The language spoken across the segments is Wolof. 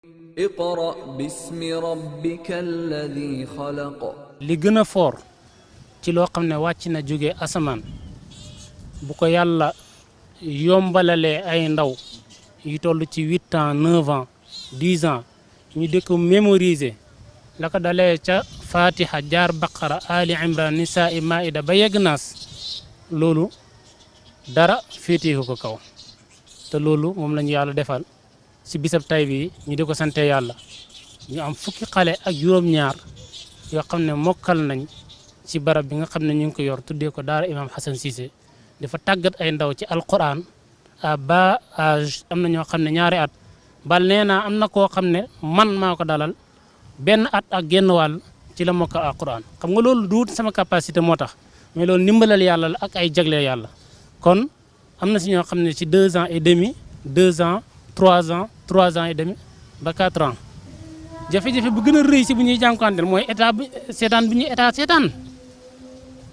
اقرأ باسم ربك الذي خلق. li gën a foor ci loo xam ne wàcc na jóge asamaan bu ko yàlla yombalalee ay ndaw yu toll ci 8 ans 9 ans 10 ans ñu di ko mémoriser la ko dalee ca Fatiha jaar Baqara Ali Imran Nisaa Maida ba yegg Naas loolu dara féeteeku ko kaw te loolu moom la ñu yàlla defal ci bisab tay bi ñu di ko sante yàlla ñu am fukki xale ak juróom-ñaar yoo xam ne mokkal nañ ci barab bi nga xam ne ñu ngi ko yor tuddee ko Daara Imam Hassane Cisse dafa tàggat ay ndaw ci alquran à bas âge am na ñoo xam ne ñaari at bal nee naa am na koo xam ne man maa ko dalal benn at ak genn wàll ci la mokkal alquran xam nga loolu duut sama capacité moo tax mais loolu ndimbalal yàlla la ak ay jagle yàlla kon am na si ñoo xam ne ci 2 ans et demi 2 ans 3 ans 3 ans et demi ba 4 ans jafe-jafe bu gën a rëy si bu ñuy jànkuwanteel mooy état bi seetaan bi ñuy état seetaan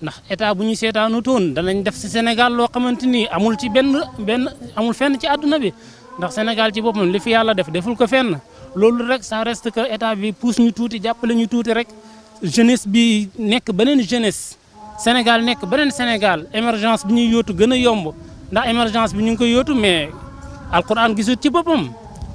ndax état bu ñuy seetaanu toon danañ def si Sénégal loo xamante ni amul ci benn amul fenn ci àdduna bi ndax Sénégal ci boppam li fi yàlla def deful ko fenn loolu rek ça reste que état bi pousse ñu tuuti jàppale ñu tuuti rek jeunesse bi nekk beneen jeunesse Sénégal nekk beneen Sénégal émergence bi ñuy yóotu gën a yomb ndax émergence bi ñu ngi koy yóotu mais alquran gisut ci boppam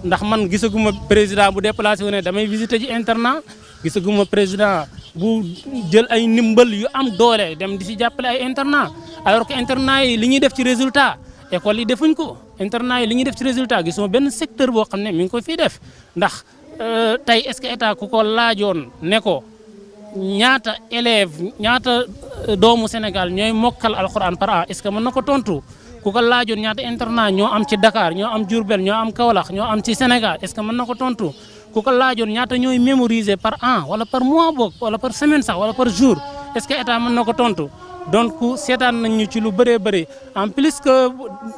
ndax man gisaguma président bu déplacé wu ne damay visiter ci internat gisaguma président bu jël ay ndimbal yu am doole dem di si jàppale ay internat alors que internat yi li ñuy def ci résultat école yi defuñ ko internat yi li ñuy def ci résultat gisuma benn secteur boo xam ne mi ngi ko fii def ndax tey est-ce que état ku ko laajoon ne ko ñaata élève ñaata doomu Sénégal ñooy mokkal alquran par an est-ce que mën na ko tontu ku ko laajoon ñaata internat ñoo am ci Dakar ñoo am Diourbel ñoo am Kaolack ñoo am ci Sénégal est-ce que mën na ko tontu ku ko laajoon ñaata ñooy mémoriser par an wala par mois boog wala par semaine sax wala par jour est-ce que état mën na ko tontu donc seetaan nañ ñu ci lu bëree bëri en plus que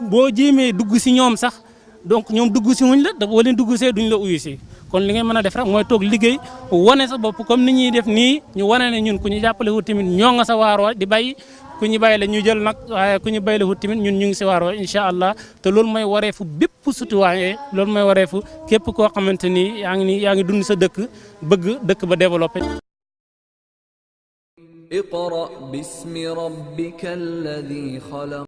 boo jéemee dugg si ñoom sax donc ñoom dugg si wuñ la da boo leen dugg see duñ la uyu si kon li ngay mën a def rek mooy toog liggéey wane sa bopp comme ni ñuy def nii ñu wane ne ñun ku ñu jàppale wut tamit ñoo nga sa waaroo di bay ku ñu bàyyi la ñu jël nag waaye ku ñu bàyyi la wut tamit ñun ñu ngi si waaroo incha allah te loolu mooy wareefu bépp citoyen loolu mooy wareefu képp koo xamante ni yaa ngi dund sa dëkk bëgg dëkk ba développé. اقرأ باسم ربك الذي خلق.